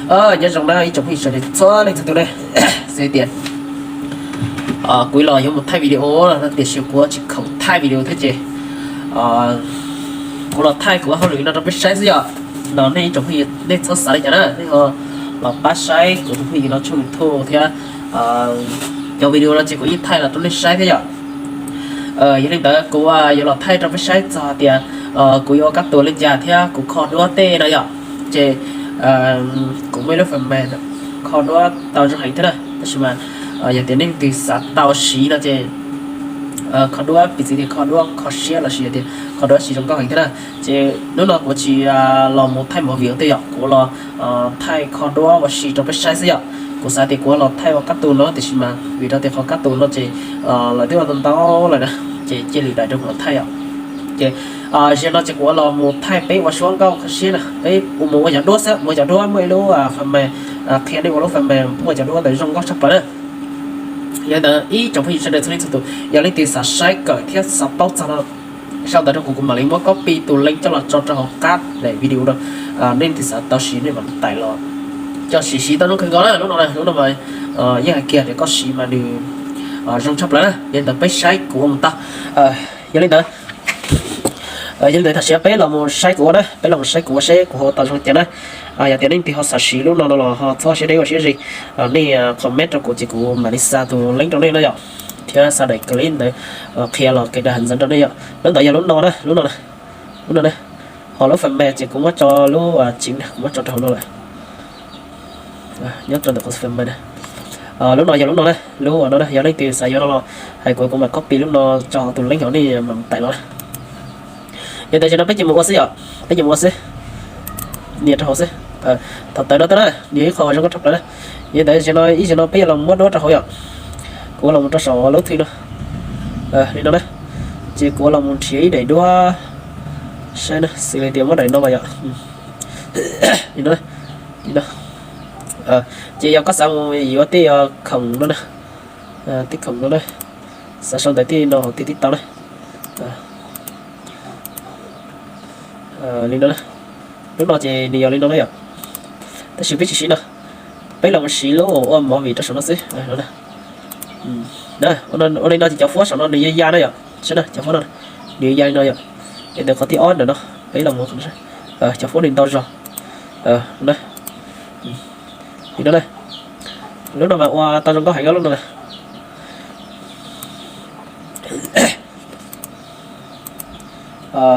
Nyob zoo na ib tsoom phooj ywg sawv daws txhua leej txhua tus ne. Xws tias kuv los yuav mus thaij video no tiam sis kuv tsis khoom thaij video thiab ces kuv los thaij kuv hauj lwm no rau peb saib xwb yom. No nej ib tsoom phooj ywg nej txhob xav li cas na, nej ho los pab saib kuv tus phooj ywg no tshooj YouTube thiab cov video no ces kuv yeej thaij los rau nej saib thiab yom. Yog li ntawd kuv yuav los thaij rau peb saib txog tias kuv yuav ua kab tus li cas thiab kuv kho duab tej no yom. Ces kuv muaj ib lub fem mes kho duab tau zoo heev thiab na, tab sis mas yog tias nej leej twg xav tau siv no ces kho duab piv txwv tias kho duab kho siab los sis tias kho duab siv zoo nkauj heev thiab na. Ces hnub no kuv tsis los mus thaij movie tej yom, kuv los thaij kho duab ua si rau peb saib xwb yom. Kuv xav tias kuv los thaij ua kab tus no tiam sis mas vim rau tias qhov kab tus no ces lawv twb ua ntau ntau lawm na, ces cia li daim rau kuv los thaij yom. Ces zaum no ces kuv los mus thaij peb ua suab nkauj kho siab na, peb mus ua cov duab xwb, mus ua cov duab muaj ib lub fem mes qhia nej ua lub fem mes ua cov duab ntawd zoo nkauj tshaj plaws na. Yog li ntawd ib tsoom phooj ywg sawv daws txhua leej txhua tus yog leej twg xav saib kawm thiab xav paub txog no sau ntawv rau kuv, kuv mam li muab copy tus link coj los tso rau hauv qab daim video no. Nej leej twg xav tau siv nej mam li tải los coj siv, siv tau zoo kawg nkaus na. Lub no na, lub no mas yeej hais kiag tias koj siv mas nws zoo tshaj plaws na. Yog li ntawd peb saib kuv ua mus tau. Yog li ntawd, yog li ntawd tam sim no peb los mus saib kuv ua na, peb los mus saib kuv ua seb kuv ho tau zoo cas na. Yog tias nej leej twg ho xav siv lub no no los ho txhob siab deb ua siab ze, nej comment rau kuv ces kuv mam li xa tus link rau nej no yom, thiab xa daim clip ntawd qhia los kev dag ntxeev rau nej yom. Lub ntawd yog lub no na, lub no na, lub no na. Ho lub fem mes ces kuv muab tso lub tsev, kuv muab tso rau hauv no lawm. Nyob rau ntawm qhov fem mes na. Lub no yog lub no na, lub no na, yog leej twg xav yuav no los hais kuv, kuv mam copy lub no tso tus link hauv nej mam tải los na. Yog ntawd zaum no peb cia mus ua xwb yom, peb cia mus ua xwb. Nias rau hauv xwb. Thaum tawm no tau na, nias ib qho zoo nkauj tshaj plaws na. Yog ntawd zaum no ib zaug no peb yuav los muab duab rau hauv yom. Kuv los mus rau saum lub thwj no. Li no na. Ces kuv los mus nrhiav ib daim duab saib na, xws li tias muab daim no mas yom. Li no, li no. Ces yog koj xav mus yuav tej khoom no na, tej khoom no na, xav sau ntawv tej no hauv tej tib tau na. Li no na. Lub no ces nws yog li no na yom. Tab sis peb tsis siv no, peb los mus siv lub ua movie rau saum no xwb. Ua li no ces cov fuab saum no nws ya ya na yom, saib na, cov fuab no nws ya ya li no yom. Ces ntawm qhov thib ob ntawm no, peb los mus, cov fuab nws ntau zog na. Li no na. Lub no mas ua tau zoo nkauj heev lub no na.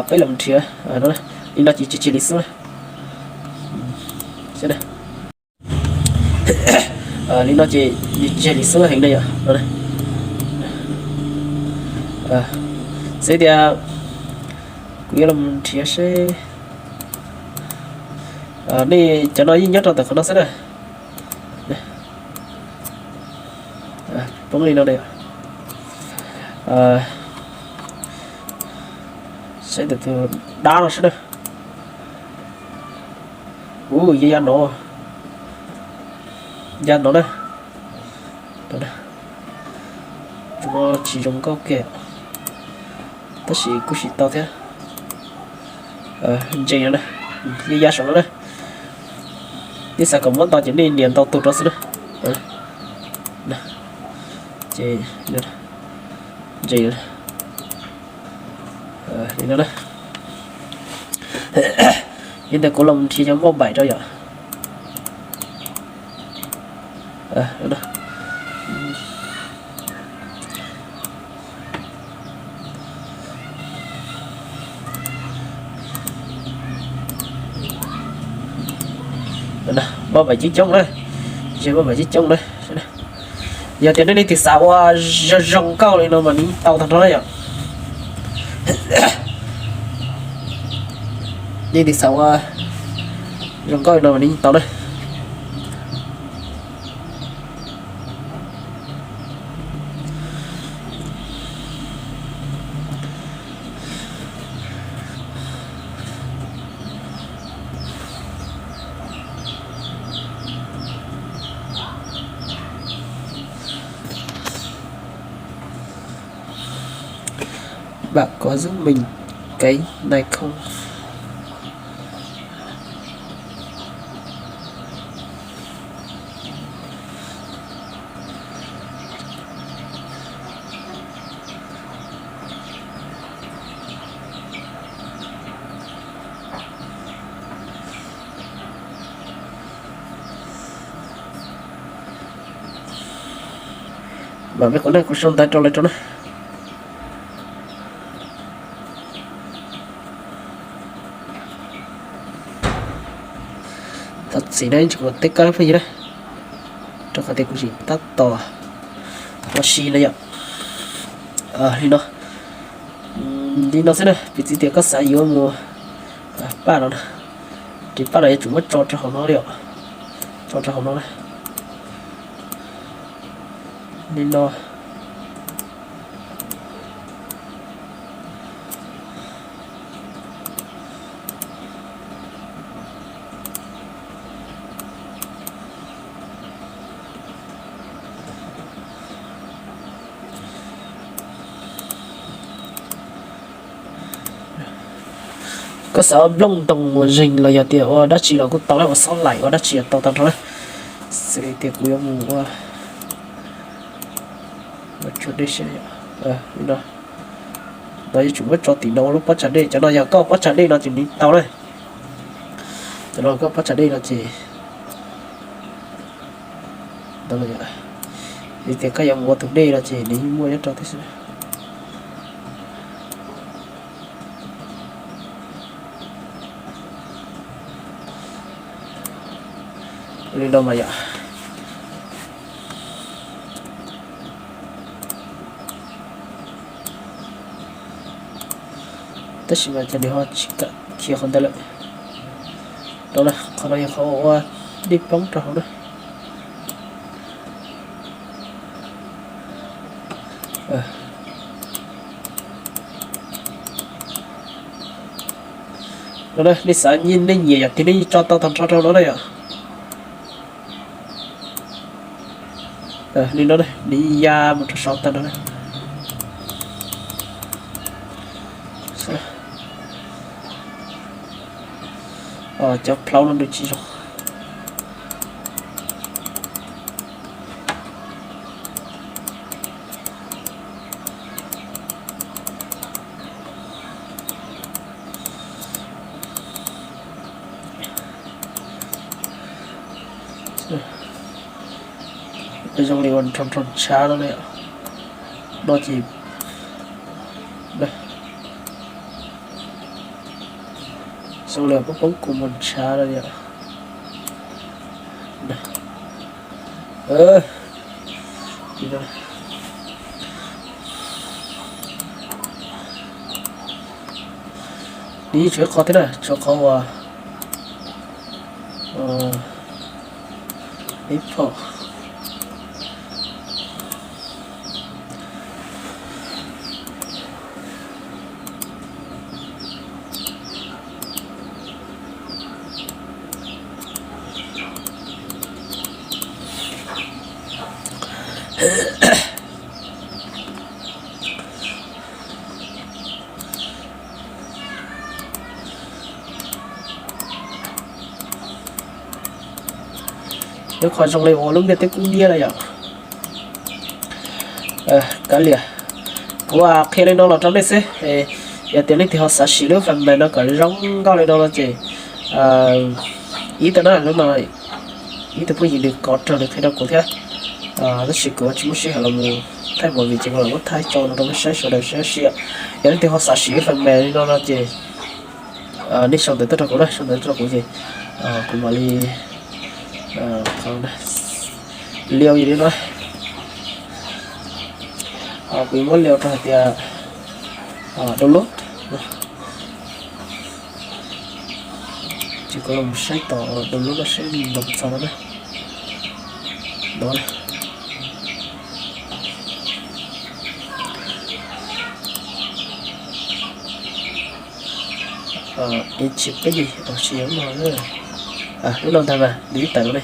Peb los nrhiav li no ces tseg tseg li xwb. Li no ces tseg li xwb heev na yom. Xws tias kuv yuav los nrhiav seb, nej cov no yeej nyob rau ntawm qhov no xwb na. Poob li no na. Saib tus dab no seb na. Ua ya ya no, ya no na. Tus no tsis zoo nkauj kiag, tab sis kuj siv tau thiab. Ntses no na, ya ya saum no na. Nej xav kom muab ntau ces nej nias ntau tus rau xwb na. Ces ntses li no na. Li ntawd kuv los nrhiav cov npauj npaim rau yom. Npauj npaim coob coob na, npauj npaim coob coob na. Yog tias nej leej twg xav ua zoo zoo nkauj li no mas nws yeej tau tag nrho na yom. Nej leej twg xav ua zoo nkauj li no mas nws yeej tau na. Bạn có giúp mình cái này không? Mam peb qhov nej kuv sau ntawv rau lawv rau na. Thov txim na, tsis kuv teb kab phooj ywg na, rau qhov tias kuv tseem tab tom ua si na yom. Li no, li no xwb na, piv txwv tias koj xav yuav mus paj no na, ces paj no yuav tsum muab tso rau hauv no li os, tso rau hauv no na. Li no. Koj xav ua nplooj ntoo ua zeeg los yog tias ua dab tsi los kuj tau na, ua xob laim ua dab tsi los tau tag nrho na. Xws li tias kuv yuav mus ua no, yuav tsum muab tso tim no ua lub pob tsav dej, cov no yog koj pob tsav dej no ces nws tau na. Cov no koj pob tsav dej no ces, yog tias koj yuav mus ua tus dej no ces nws yeej muaj nyob rau thiab xwb. Li no mas yom. Tab sis mas cas nws ho tsis kam khiav qhov ntawd lawm. Rau na, qhov no yog qhov ua dej poob rau hauv na. No na, nej xav nej nyiam yam twg nej tso tau tag nrho rau no na yom. Li no, nws ya mus rau saud tag no na. Cov plhaub no nws tsis zoo. Zoo li ua nrho nrho ntshav no li. No ces zoo li poob poob kuv mus ntshav no li. Nws yeej tshuav ib qho thiab na, tshuav qhov uas ib phom. Yog qhov zoo li uas lub ntiaj teb kub hnyiab na yom. Kav liam, kuv qhia li no los rau nej xwb. Yog tias leej twg ho xav siv lub phần mềm no kom zoo nkauj li no no ces ib tug na, lub no ib tug phooj ywg nws kov rau nws qhia rau kuv thiab. Tab sis kuv tsis muaj sij hawm los mus thaij movie ces kuv los muab thaij tso no rau nej saib sawv daws saib seb yog leej twg ho xav siv lub phần mềm li no no ces nej sau ntawv tuaj rau kuv na, sau ntawv tuaj rau kuv ces kuv mam li liu li no. Kuv muab liu rau hais tias download. Ces kuv los saib tom download no saib nws los txog no na. No na. Ib tsis peb yim tsis yog lub no, lub no ntag mas nws ib tawm no ne.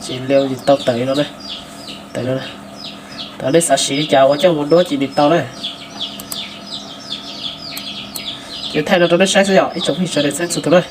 Ces liu tau tawm no, tawm no. Thaum nej xav siv li cas ua coj mus duab ces nws tau na. Ces thaij no rau nej saib xwb yom ib tsoom phooj ywg sawv daws txhua tus na.